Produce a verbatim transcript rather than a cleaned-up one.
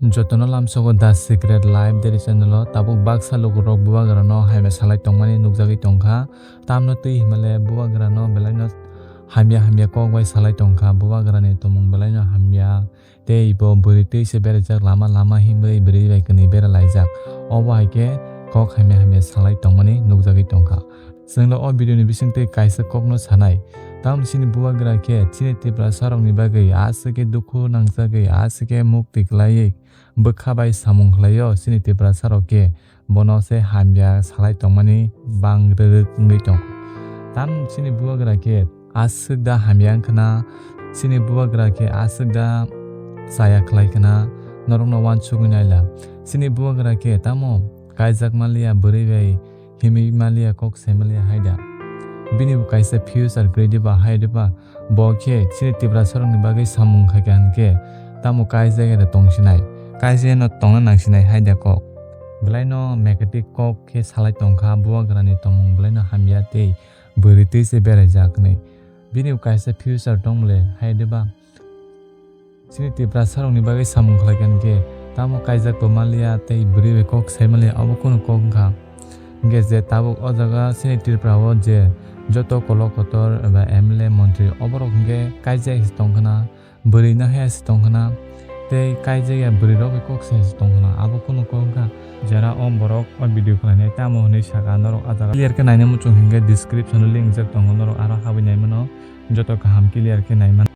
Jotono lamsogo The Secret Life Daily Channel o tabuk baksa lukurok bubagrano hamya salai tongmani nukjagwi tongkha. Tamno twi himale bubagrano belaino hamya hamya kok bai salai tongkha. Bubagrani tomung belaino hamya tei bo bwrwi twi se berajak, lama lama himwi bwrwi bai kwnwi beralaijak. Obo hai khe kok hamya hamya salai tongmani nukjagwi tongkha. Chwngno o video ni bisingtwi kaisa kokno sanai. Tamo chini bubagra khe chini Tiprasa rokni bagwi aswk khe dukhu nangjagwi, aswk khe mukti khlaiwi bwkha bai samung khlaio chini Tiprasa rok khe bono se hamya salai tongmani bang rwrwk wngwi tong. Tamo chini bubagra khe aswk da hamya wngkhwna, chini bubagra khe aswk da chaya khlai khwna, norokno uansugwi naila. Chini bubagra khe tamo kaijak manliya, bwrwi bai himwi manliya, kok sai manliya hai da. Bini bo kaisa future kwrwi diba hai diba, bo khe chini Tiprasa rokni bagwi samung khai kha hinkhe tamo kaijak ya da tongsinai, kaijak ya no tongna nangsinai hai da kok. Belaino mekatik kok khe salai tongkha, bubagrani tomung belaino hamya tei bwrwi twi se beraijak hinwi. Bini bo kaisa future tong le hai diba. Chini Tiprasa rokni bagwi samung khlai kha hinkhe tamo kaijak bo manliya tei bwrwi bai kok sai manliya, obo kunu kok wngkha. Hinkhe je tabuk o jaga chini Tripura o je joto kolok kotor eba M L A montri oborok hinkhe kaijak se tongkhwna, bwrwi no haya se tongkhwna tei kaijak ya bwrwi rok bai kok sai se tongkhwna, abo kunu kok wngkha. Jara o borok o video khlainai tamo hinwi saka norok a jaga clear khe naina muchung hinkhe description o link rijak tongo, norok aro habwi nai mano, joto kaham clear khe nai mano.